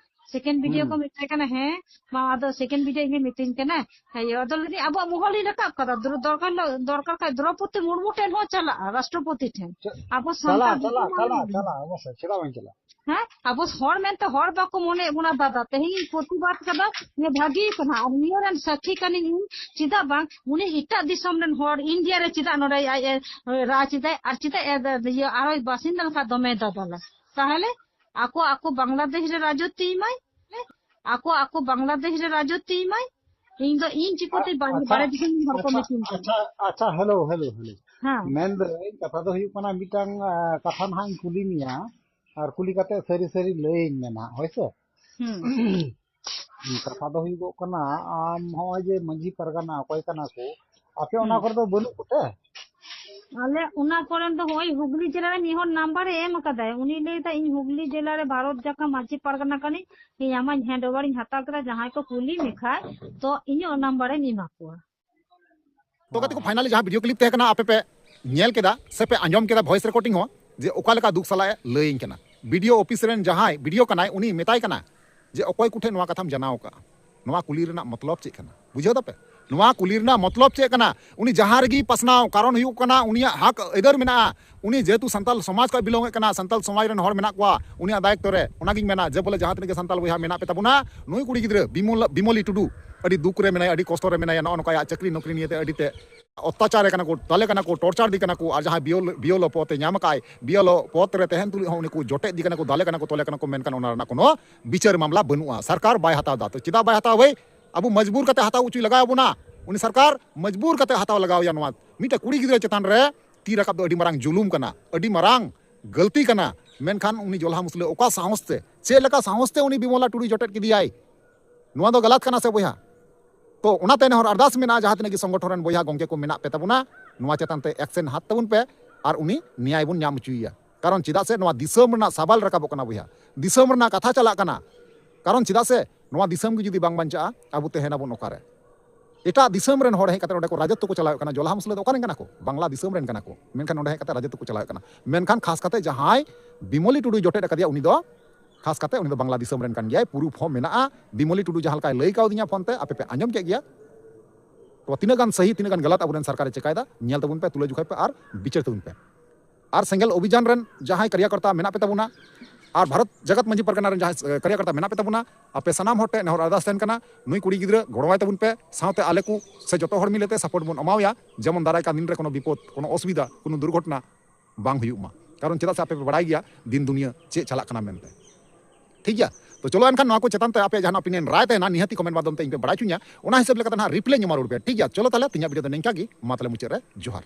ᱥᱮᱠᱮᱱᱰ ᱵᱤᱰᱤᱳ ᱠᱚ ᱢᱮᱛᱟᱭ ᱠᱟᱱᱟ, ᱦᱮᱸ ᱢᱟ, ᱟᱫᱚ ᱥᱮᱠᱮᱱᱰ ᱵᱤᱰᱤᱳ ᱤᱧ ᱢᱤᱛᱟᱹᱧ ᱠᱟᱱᱟ, ᱦᱮᱸ, ᱟᱫᱚ ᱞᱟᱹᱭᱫᱟᱹᱧ ᱟᱵᱚᱣᱟᱜ ᱢᱚᱦᱚᱞ ᱤᱧ ᱨᱟᱠᱟᱵ ᱠᱟᱫᱟ, ᱫᱚᱨ-, ᱫᱚᱨᱠᱟᱨ ᱦᱤᱞᱳᱜ, ᱫᱚᱨᱠᱟᱨ ᱠᱷᱟᱡ ᱫᱨᱚᱯᱚᱫᱤ ᱢᱩᱨᱢᱩ ᱴᱷᱮᱱ ᱦᱚᱸ ᱪᱟᱞᱟᱜᱼᱟ, ᱨᱟᱥᱴᱨᱚᱯᱚᱛᱤ ᱴᱷᱮᱱ᱾ ᱟᱵᱚ ᱥᱟᱱᱛᱟᱲ ᱪᱟᱞᱟᱜ, ᱫᱚ ᱪᱟᱞᱟᱜ, ᱪᱟᱞᱟᱜ, ᱪᱟᱞᱟᱜ, ᱚᱵᱚᱥᱥᱳᱭ, ᱪᱮᱫᱟᱜ ᱵᱟᱝ ᱪᱟᱞᱟᱜ? ᱦᱮᱸ, ᱟᱵᱚ ᱦᱚᱲ ᱢᱮᱱᱛᱮ ᱦᱚᱲ ᱵᱟᱠᱚ ᱢᱚᱱᱮᱭᱮᱫ ᱵᱚᱱᱟ ᱫᱟᱫᱟ, ᱛᱮᱦᱮᱧ ᱤᱧ ᱯᱨᱚᱛᱤᱵᱟᱫ ᱠᱟᱫᱟ, ᱱᱤᱭᱟᱹ ᱵᱷᱟᱹᱜᱤ ᱠᱟᱱᱟ, ᱟᱨ ᱱᱤᱭᱟᱹ ᱨᱮᱱ ᱥᱟᱹᱠᱷᱤ ᱠᱟᱹᱱᱟᱹᱧ ᱤᱧ, ᱪᱮᱫᱟᱜ ᱵᱟᱝ ᱩᱱᱤ ᱮᱴᱟᱜ ᱫᱤᱥᱚᱢ ᱨᱮᱱ ᱦᱚᱲ ᱤᱱᱰᱤᱭᱟ ᱨᱮ ᱪᱮᱫᱟᱜ ᱱᱚᱰᱮ ᱟᱡ ᱮ ᱨᱟᱡᱽ ᱮᱫᱟᱭ, ᱟᱨ ᱪᱮᱫᱟᱜ ᱮ, ᱤᱭᱟᱹ, ᱟᱨᱚᱭ ᱵᱟᱥᱤᱱᱫᱟ ᱞᱮᱠᱷᱟᱱ ᱫᱚᱢᱮ ᱫᱟᱫᱟᱞᱟ? ᱛᱟᱦᱚᱞᱮ ᱟᱠᱚ, ᱟᱠᱚ ᱵᱟᱝᱞᱟᱫᱮᱥ ᱨᱮ ᱨᱟᱡᱚᱛᱤ ᱮᱢᱟᱭ, ᱟᱠᱚ, ᱟᱠᱚ ᱵᱟᱝᱞᱟᱫᱮᱥ ᱨᱮ ᱨᱟᱡᱚᱛᱤ ᱮᱢᱟᱭ, ᱤᱧ ᱫᱚ ᱤᱧ ᱪᱤᱠᱟᱹᱛᱮ ᱵᱟᱨ-, ᱟᱪᱪᱷᱟ, ᱵᱟᱨᱦᱮ ᱫᱤᱥᱚᱢ ᱨᱮᱱ ᱦᱚᱲ ᱠᱚ ᱟᱪᱪᱷᱟ, ᱢᱤᱛᱟᱹᱧ ᱠᱟᱱᱟ? ᱟᱪᱪᱷᱟ, ᱟᱪᱪᱷᱟ, ᱦᱮᱞᱳ, ᱦᱮᱞᱳ, ᱦᱮᱞᱳ᱾ ᱦᱮᱸ᱾ ᱢᱮᱱᱫᱟᱹᱧ, ᱠᱟᱛᱷᱟ ᱫᱚ ᱦᱩᱭᱩᱜ ᱠᱟᱱᱟ, ᱢᱤᱫᱴᱟᱝ, ᱟ, ᱠᱟᱛᱷᱟ ᱱᱟᱦᱟᱜ ᱤᱧ ᱠᱩᱞᱤ ᱢᱮᱭᱟ᱾ ᱟᱨ ᱠᱩᱞᱤ ᱠᱟᱛᱮ ᱥᱟᱹᱨᱤ ᱥᱟᱹᱨᱤ ᱞᱟᱹᱭᱟᱹᱧ ᱢᱮ ᱱᱟᱦᱟᱜ, ᱦᱳᱭ ᱥᱮ? ᱦᱩᱸ᱾ ᱠᱟᱛᱷᱟ ᱫᱚ ᱦᱩᱭᱩᱜᱚᱜ ᱠᱟᱱᱟ, ᱟᱢ ᱦᱚᱸᱜᱼᱚᱭ ᱡᱮ ᱢᱟᱹᱡᱷᱤ ᱯᱟᱨᱜᱟᱱᱟ ᱚᱠᱚᱭ ᱠᱟᱱᱟ ᱠᱚ, ᱟᱯᱮ ᱚᱱᱟ ᱦᱩᱸ᱾ ᱠᱚᱨᱮ ᱫᱚ ᱵᱟᱹᱱᱩᱜ ᱠᱚᱛᱮ? ᱟᱞᱮ ᱚᱱᱟ ᱠᱚᱨᱮᱱ ᱫᱚ ᱦᱚᱸᱜᱼᱚᱭ ᱦᱩᱜᱽᱞᱤ ᱡᱮᱞᱟ ᱨᱮ ᱢᱤᱫ ᱦᱚᱲ ᱱᱟᱢᱵᱟᱨᱮ ᱮᱢ ᱟᱠᱟᱫᱟᱭ, ᱩᱱᱤ ᱞᱟᱹᱭ ᱮᱫᱟ, "ᱤᱧ ᱦᱩᱜᱽᱞᱤ ᱡᱮᱞᱟ ᱨᱮ ᱵᱷᱟᱨᱚᱛ ᱡᱟᱠᱟᱛ ᱢᱟᱹᱡᱷᱤ ᱯᱟᱨᱜᱟᱱᱟ ᱠᱟᱹᱱᱟᱹᱧ, ᱤᱧ ᱟᱢᱟᱜ hand over ᱤᱧ ᱦᱟᱛᱟᱣ ᱠᱮᱫᱟ, ᱡᱟᱦᱟᱸᱭ ᱠᱚ ᱠᱩᱞᱤ ᱢᱮᱠᱷᱟᱡ ᱛᱚ ᱤᱧᱟᱹᱜ number ᱤᱧ ᱮᱢᱟ ᱠᱚᱣᱟ᱾" ᱛᱚ ᱜᱟᱛᱮ ᱠᱚ, finally ᱡᱟᱦᱟᱸ video clip ᱛᱟᱦᱮᱸ ᱠᱟᱱᱟ, ᱟᱯᱮ ᱯᱮ ᱧᱮᱞ ᱠᱮᱫᱟ ᱥᱮ ᱯᱮ ᱟᱸᱡᱚᱢ ᱠᱮᱫᱟ voice recording ᱦᱚᱸ, ᱡᱮ ᱚᱠᱟ ᱞᱮᱠᱟ ᱫᱩᱠ ᱥᱟᱞᱟᱜ ᱮ ᱞᱟᱹᱭᱟᱹᱧ ᱠᱟᱱᱟ᱾ BDO office ᱨᱮᱱ ᱡᱟᱦᱟᱸᱭ BDO ᱠᱟᱱᱟᱭ, ᱩᱱᱤ ᱢᱮᱛᱟᱭ ᱠᱟᱱᱟ ᱡᱮ, "ᱚᱠᱚᱭ ᱠᱚᱴᱷᱮᱱ ᱱᱚᱣᱟ ᱠᱟᱛᱷᱟᱢ ᱡᱟᱱᱟᱣ ᱟᱠᱟᱫᱼᱟ? ᱱᱚᱣᱟ ᱠᱩᱞᱤ ᱨᱮᱱᱟᱜ ᱢᱚᱛᱞᱚᱵ ᱪᱮᱫ ᱠᱟᱱᱟ?" ᱵᱩᱡᱷᱟᱹᱣ ᱫᱟᱯᱮ? ᱱᱚᱣᱟ ᱠᱩᱞᱤ ᱨᱮᱱᱟᱜ ᱢᱚᱛᱞᱚᱵ ᱪᱮᱫ ᱠᱟᱱᱟ? ᱩᱱᱤ ᱡᱟᱦᱟᱸ ᱨᱮᱜᱮ ᱯᱟᱥᱱᱟᱣ ᱠᱟᱨᱚᱱ ᱦᱩᱭᱩᱜ ᱠᱟᱱᱟ, ᱩᱱᱤᱭᱟᱜ ᱦᱟᱠ ᱟᱹᱭᱫᱟᱹᱨ ᱢᱮᱱᱟᱜᱼᱟ᱾ ᱩᱱᱤ ᱡᱮᱦᱮᱛᱩ ᱥᱟᱱᱛᱟᱞ ᱥᱚᱢᱟᱡᱽ ᱠᱷᱚᱱ belong ᱮᱫ ᱠᱟᱱᱟ, ᱥᱟᱱᱛᱟᱞ ᱥᱚᱢᱟᱡᱽ ᱨᱮᱱ ᱦᱚᱲ ᱢᱮᱱᱟᱜ ᱠᱚᱣᱟ ᱩᱱᱤᱭᱟᱜ ᱫᱟᱭᱤᱛᱛᱚ ᱨᱮ᱾ ᱚᱱᱟᱜᱤᱧ ᱢᱮᱱᱟ ᱡᱮ ᱵᱚᱞᱮ ᱡᱟᱦᱟᱸ ᱛᱤᱱᱟᱹᱜ ᱜᱮ ᱥᱟᱱᱛᱟᱞ ᱵᱚᱭᱦᱟ ᱢᱮᱱᱟᱜ ᱯᱮ ᱛᱟᱵᱚᱱᱟ, ᱱᱩᱭ ᱠᱩᱲᱤ ᱜᱤᱫᱽᱨᱟᱹ ᱵᱤᱢᱚᱞ, ᱵᱤᱢᱚᱞᱤ ᱴᱩᱰᱩ ᱟᱹᱰᱤ ᱫᱩᱠ ᱨᱮ ᱢᱮᱱᱟᱭᱟ, ᱟᱹᱰᱤ ᱠᱚᱥᱴᱚ ᱨᱮ ᱢᱮᱱᱟᱭᱟ, ᱱᱚᱜᱼᱚ ᱱᱚᱝᱠᱟ ᱟᱭᱟᱜ ᱪᱟᱹᱠᱨᱤ ᱱᱚᱠᱨᱤ ᱱᱤᱭᱮᱛᱮ ᱟᱹᱰᱤ ᱛᱮ ᱚᱛᱛᱟᱪᱟᱨᱮ ᱠᱟᱱᱟ ᱠᱚ, ᱫᱟᱞᱮ ᱠᱟᱱᱟ ᱠᱚ, torture ᱫᱤ ᱠᱟᱱᱟ ᱠᱚ, ᱟᱨ ᱡᱟᱦᱟᱸᱭ BLO, BLO ᱯᱚᱫ ᱮ ᱧᱟᱢ ᱟᱠᱟᱫ, BLO ᱯᱚᱫ ᱨᱮ ᱛᱟᱦᱮᱱ ᱛᱩᱞᱩᱡ ᱦᱚᱸ ᱩᱱᱤ ᱠᱚ ᱡᱚᱴᱮᱫ ᱫᱤ ᱠᱟᱱᱟ ᱠᱚ, ᱫᱟᱞᱮ ᱠᱟᱱᱟ ᱠᱚ, ᱛᱚᱞᱮ ᱠᱟᱱᱟ ᱠᱚ, ᱢᱮᱱᱠᱷᱟᱱ ᱚᱱᱟ ᱨᱮᱱᱟᱜ ᱠᱳᱱᱳ ᱵᱤᱪᱟᱹᱨ ᱢᱟᱢᱞᱟ ᱵᱟᱹᱱᱩᱜᱼᱟ᱾ ᱥᱚᱨᱠᱟᱨ ᱵᱟᱭ ᱦᱟᱛᱟᱣ ᱮᱫᱟ᱾ ᱛᱚ ᱪᱮᱫᱟᱜ ᱵᱟᱭ ᱦᱟᱛᱟᱣᱟ ᱵᱷᱟᱹᱭ? ᱟᱵᱚ ᱢᱚᱡᱽᱵᱩᱨ ᱠᱟᱛᱮ ᱦᱟᱛᱟᱣ ᱦᱚᱪᱚᱭ ᱞᱟᱜᱟᱣ ᱟᱵᱚᱱᱟ᱾ ᱩᱱᱤ ᱥᱚᱨᱠᱟᱨ ᱢᱚᱡᱽᱵᱩᱨ ᱠᱟᱛᱮ ᱦᱟᱛᱟᱣ ᱞᱟᱜᱟᱣ ᱮᱭᱟ᱾ ᱱᱚᱣᱟ ᱢᱤᱫᱴᱮᱱ ᱠᱩᱲᱤ ᱜᱤᱫᱽᱨᱟᱹ ᱪᱮᱛᱟᱱ ᱨᱮ ᱛᱤ ᱨᱟᱠᱟᱵ ᱫᱚ ᱟᱹᱰᱤ ᱢᱟᱨᱟᱝ ᱡᱩᱞᱩᱢ ᱠᱟᱱᱟ, ᱟᱹᱰᱤ ᱢᱟᱨᱟᱝ ᱜᱟᱹᱞᱛᱤ ᱠᱟᱱᱟ᱾ ᱢᱮᱱᱠᱷᱟᱱ ᱩᱱᱤ ᱡᱚᱞᱦᱟ ᱢᱩᱥᱞᱟᱹ ᱚᱠᱟ ᱥᱟᱦᱚᱥ ᱛᱮ, ᱪᱮᱫ ᱞᱮᱠᱟ ᱥᱟᱦᱚᱥ ᱛᱮ ᱩᱱᱤ ᱵᱤᱢᱚᱞᱟ ᱴᱩᱰᱩᱭ ᱡᱚᱴᱮᱫ ᱠᱮᱫᱮᱭᱟᱭ? ᱱᱚᱣᱟ ᱫᱚ ᱜᱟᱞᱟᱛ ᱠᱟᱱᱟ ᱥᱮ ᱵᱚᱭᱦᱟ? ᱛᱚ ᱚᱱᱟᱛᱮ ᱱᱮᱦᱚᱨ ᱟᱨᱫᱟᱥ ᱢᱮᱱᱟᱜᱼᱟ, ᱡᱟᱦᱟᱸ ᱛᱤᱱᱟᱹᱜ ᱜᱮ ᱥᱚᱝᱜᱚᱴᱷᱚᱱ ᱨᱮᱱ ᱵᱚᱭᱦᱟ ᱜᱚᱝᱠᱮ ᱠᱚ ᱢᱮᱱᱟᱜ ᱯᱮ ᱛᱟᱵᱚᱱᱟ, ᱱᱚᱣᱟ ᱪᱮᱛᱟᱱ ᱛᱮ action ᱦᱟᱛ ᱛᱟᱵᱚᱱ ᱯᱮ ᱟᱨ ᱩᱱᱤ ᱱᱮᱭᱟᱭ ᱵᱚᱱ ᱧᱟᱢ ᱦᱚᱪᱚᱭᱮᱭᱟ᱾ ᱠᱟᱨᱚᱱ ᱪᱮᱫᱟᱜ ᱥᱮ ᱱᱚᱣᱟ ᱫᱤᱥᱚᱢ ᱨᱮᱱᱟᱜ ᱥᱟᱵᱟᱞ ᱨᱟᱠᱟᱵᱚᱜ ᱠᱟᱱᱟ ᱵᱚᱭᱦᱟ, ᱫᱤᱥᱚᱢ ᱨᱮᱱᱟᱜ ᱠᱟᱛᱷᱟ ᱪᱟᱞᱟᱜ ᱠᱟᱱᱟ᱾ ᱠᱟᱨᱚᱱ ᱪᱮᱫᱟᱜ ᱥᱮ ᱱᱚᱣᱟ ᱫᱤᱥᱚᱢ ᱜᱮ ᱡᱩᱫᱤ ᱵᱟᱝ ᱵᱟᱧᱪᱟᱜᱼᱟ, ᱟᱵᱚ ᱛᱟᱦᱮᱱᱟᱵᱚᱱ ᱚᱠᱟᱨᱮ? ᱮᱴᱟᱜ ᱫᱤᱥᱚᱢ ᱨᱮᱱ ᱦᱚᱲ ᱦᱮᱡ ᱠᱟᱛᱮ ᱱᱚᱸᱰᱮ ᱠᱚ ᱨᱟᱡᱚᱛᱛᱚ ᱠᱚ ᱪᱟᱞᱟᱣᱮᱫ ᱠᱟᱱᱟ᱾ ᱡᱚᱞᱦᱟ ᱢᱩᱥᱞᱟᱹ ᱫᱚ ᱚᱠᱟ ᱨᱮᱱ ᱠᱟᱱᱟ ᱠᱚ? ᱵᱟᱝᱞᱟ ᱫᱤᱥᱚᱢ ᱨᱮᱱ ᱠᱟᱱᱟ ᱠᱚ, ᱢᱮᱱᱠᱷᱟᱱ ᱱᱚᱸᱰᱮ ᱦᱮᱡ ᱠᱟᱛᱮ ᱨᱟᱡᱚᱛᱛᱚ ᱠᱚ ᱪᱟᱞᱟᱣᱮᱫ ᱠᱟᱱᱟ᱾ ᱢᱮᱱᱠᱷᱟᱱ ᱠᱷᱟᱥ ᱠᱟᱛᱮ ᱡᱟᱦᱟᱸᱭ ᱵᱤᱢᱚᱞᱤ ᱴᱩᱰᱩᱭ ᱡᱚᱴᱮᱫ ᱟᱠᱟᱫᱮᱭᱟ, ᱩᱱᱤ ᱫᱚ ᱠᱷᱟᱥ ᱠᱟᱛᱮ ᱩᱱᱤ ᱫᱚ ᱵᱟᱝᱞᱟ ᱫᱤᱥᱚᱢ ᱨᱮᱱ ᱠᱟᱱ ᱜᱮᱭᱟᱭ, proof ᱦᱚᱸ ᱢᱮᱱᱟᱜᱼᱟ᱾ ᱵᱤᱢᱚᱞᱤ ᱴᱩᱰᱩ ᱡᱟᱦᱟᱸ ᱞᱮᱠᱟᱭ ᱞᱟᱹᱭ ᱠᱟᱣᱫᱤᱧᱟ ᱯᱷᱳᱱ ᱛᱮ, ᱟᱯᱮ ᱯᱮ ᱟᱸᱡᱚᱢ ᱠᱮᱫ ᱜᱮᱭᱟ᱾ ᱛᱚ ᱛᱤᱱᱟᱹᱜ ᱜᱟᱱ ᱥᱟᱹᱦᱤ, ᱛᱤᱱᱟᱹᱜ ᱜᱟᱱ ᱜᱟᱞᱟᱛ ᱟᱵᱚᱨᱮᱱ ᱥᱚᱨᱠᱟᱨᱮ ᱪᱮᱠᱟᱭᱮᱫᱟ, ᱧᱮᱞ ᱛᱟᱵᱚᱱ ᱯᱮ, ᱛᱩᱞᱟᱹ ᱡᱚᱠᱷᱟᱭ ᱯᱮ ᱟᱨ ᱵᱤᱪᱟᱹᱨ ᱛᱟᱵᱚᱱ ᱯᱮ᱾ ᱟᱨ ᱥᱮᱸᱜᱮᱞ ᱚᱵᱷᱤᱡᱟᱱ ᱨᱮᱱ ᱡᱟᱦᱟᱸᱭ ᱠᱟᱨᱭᱟᱠᱚᱨᱛᱟ ᱢᱮᱱᱟᱜ ᱯᱮ ᱛᱟᱵᱚᱱᱟ, ᱟᱨ ᱵᱷᱟᱨᱚᱛ ᱡᱟᱠᱟᱛ ᱢᱟᱹᱡᱷᱤ ᱯᱟᱨᱜᱟᱱᱟ ᱨᱮᱱ ᱡᱟᱦᱟᱸᱭ, ᱮ, ᱠᱟᱨᱭᱟᱠᱚᱨᱛᱟ ᱢᱮᱱᱟᱜ ᱯᱮ ᱛᱟᱵᱚᱱᱟ, ᱟᱯᱮ ᱥᱟᱱᱟᱢ ᱦᱚᱲ ᱴᱷᱮᱱ ᱱᱮᱦᱚᱨ ᱟᱨᱫᱟᱥ ᱛᱟᱦᱮᱱ ᱠᱟᱱᱟ, ᱱᱩᱭ ᱠᱩᱲᱤ ᱜᱤᱫᱽᱨᱟᱹ ᱜᱚᱲᱚᱣᱟᱭ ᱛᱟᱵᱚᱱ ᱯᱮ, ᱥᱟᱶᱛᱮ ᱟᱞᱮ ᱠᱚ ᱥᱮ ᱡᱚᱛᱚ ᱦᱚᱲ ᱢᱤᱞᱮ ᱛᱮ support ᱵᱚᱱ ᱮᱢᱟᱣᱟᱭᱟ, ᱡᱮᱢᱚᱱ ᱫᱟᱨᱟᱭ ᱠᱟᱱ ᱫᱤᱱ ᱨᱮ ᱠᱳᱱᱳ ᱵᱤᱯᱚᱫ, ᱠᱳᱱᱳ ᱚᱥᱩᱵᱤᱫᱷᱟ, ᱠᱳᱱᱳ ᱫᱩᱨᱜᱷᱚᱴᱚᱱᱟ ᱵᱟᱝ ᱦᱩᱭᱩᱜ ᱢᱟ᱾ ᱠᱟᱨᱚᱱ ᱪᱮᱫᱟᱜ ᱥᱮ ᱟᱯᱮ ᱯᱮ ᱵᱟᱲᱟᱭ ᱜᱮᱭᱟ ᱫᱤᱱ ᱫᱩᱱᱤᱭᱟᱹ ᱪᱮᱫ ᱪᱟᱞᱟᱜ ᱠᱟᱱᱟ ᱢᱮᱱᱛᱮ᱾ ᱴᱷᱤᱠ ᱜᱮᱭᱟ? ᱛᱚ ᱪᱚᱞᱚ ᱮᱱᱠᱷᱟᱱ ᱱᱚᱣᱟ ᱠᱚ ᱪᱮᱛᱟᱱ ᱛᱮ ᱟᱯᱮᱭᱟᱜ ᱡᱟᱦᱟᱱᱟᱜ opinion ᱨᱟᱭ ᱛᱟᱦᱮᱱᱟ, ᱱᱤᱦᱟᱹᱛᱤ comment ᱢᱟᱫᱽᱫᱷᱚᱢ ᱛᱮ ᱤᱧ ᱯᱮ ᱵᱟᱲᱟᱭ ᱦᱚᱪᱚᱧᱟ᱾ ᱚᱱᱟ ᱦᱤᱥᱟᱹᱵ ᱞᱮᱠᱟᱛᱮ ᱱᱟᱦᱟᱜ reply ᱤᱧ ᱮᱢᱟ ᱨᱩᱣᱟᱹᱲ ᱯᱮᱭᱟ᱾ ᱴᱷᱤᱠ ᱜᱮᱭᱟ? ᱪᱚᱞᱚ ᱛᱟᱦᱞᱮ ᱛᱮᱦᱮᱧᱟᱜ video ᱫᱚ ᱱᱤᱝᱠᱟ ᱜᱮ᱾ ᱢᱟ ᱛᱟᱦᱞᱮ ᱢᱩᱪᱟᱹᱫ ᱨᱮ ᱡᱚᱦᱟᱨ᱾